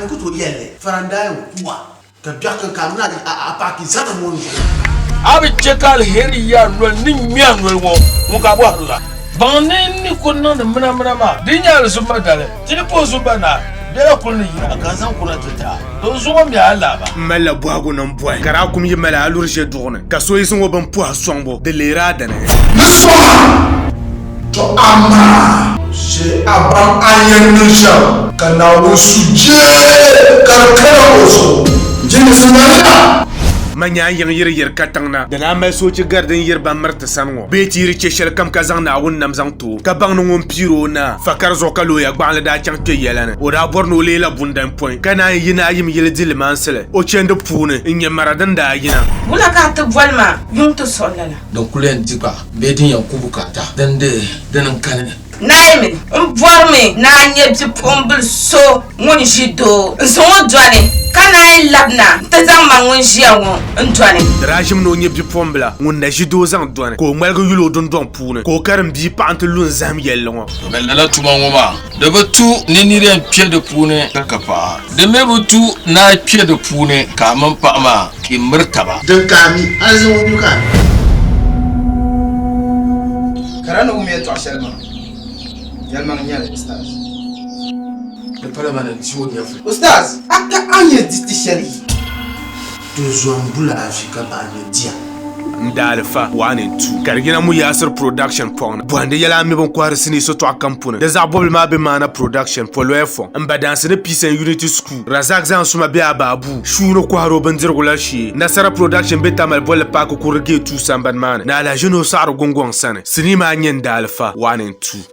A ku tooi yɛli li, Farandaa yɛn ku a, ka biɛɣu kam ka a mini a paɣa ki zani ŋɔ zuɣu. A bi chɛ ka aliheri yi a noli ni ŋme a noli ŋɔ, ŋun ka a bɔhiri la. Baŋ ni n ni kul niŋdi minamina maa, di nyɛ alizumba dali, ti ni puhi zumba naai, bela kul ni yina ka n zaŋ kuna ti ti a, dinzuɣu mi a alaaba. M malila bɔhigu ni m bɔhi, ka daa kum yi mali a luri ʒe duɣu ni, ka so yi zaŋ o bini pɔhi sɔŋbu, di leeri a dini? Ni sɔŋ a, tɔ amaa shee a baŋ a ni yɛn niŋ shɛm ka Naawuni sujee ka di kana o zuɣu. Jɛnsi maliya. Man nya a yiŋ yiri yiri katiŋ na, di naan mali soochi gari din yiri ban miri ti sani ŋɔ bee ti yiri chɛ shɛli kam ka zaŋ Naawuni nam zaŋ ti o, ka baŋ ni ŋun piiri o naa fakari zuɣu ka looya gbaɣinli daa chaŋ kpe yɛla ni. O daa bɔri ni o leela bundan pɔi, ka naan yi Naayim yili di limaansili o chandi puuni n-nyɛ mara din daa yina. Wula ka a ti boli ma yuŋ ti suɣi lala? Din kuli yɛn di gba bee din yɛn ku bukaata din di dini n-kani. Naomi, M bɔrimi ni a nya bipuɣimbil so ŋun ʒi doo n-zaŋ o dɔni, ka naai labina nti zaŋ ma ŋun ʒiya ŋɔ n-dɔni. Di daa ʒimi ni o nya bipuɣimbila ŋun na ʒi doo zaŋ dɔni, ka o ŋmaligi yuli o dundɔŋ puuni, ka o karim bia paɣa nti lu n-zahim yɛlli ŋɔ. Domin lala tuma ŋɔ maa, di bi tu ni nir yɛn kpe di puuni ka ka paɣa, di mi bi tu ni a kpe di puuni ka a mini paɣa maa ki miri taba. Din ka a mi, a ni zaŋ o nuu ka a mi. Ka di ni wum yɛtɔɣ shɛli maa, yɛlimaŋ n-nyɛ li, Ustaz. Di pala ma ni n ti o nyɛvuli. Ustaz, a ka a ni yɛn di ti shɛli yi? Di zom bula a vi ka bahi nyɛ dia. N daalifa 1 and 2 ka di yina Muyaasir Production pɔŋ ni. Bɔhindi yɛla a mi bin kɔhiri sinii sotɔɣu kam puni. Di zaɣ bɔbili maa be Maana Production, Poloya fɔŋ. M ba dansi ni Peace and Unity School, Razak zaŋ suma be Abaabuu, shuu ni kɔhiri o bindirigu la shee. Nasara Production be Tamale bolli paaki kurili gate 2 sambani maa ni. Ni Alhaji Nuhu Saɣiri Gungɔŋ sani. Sinii maa n-nyɛ N daalifa 1 and 2.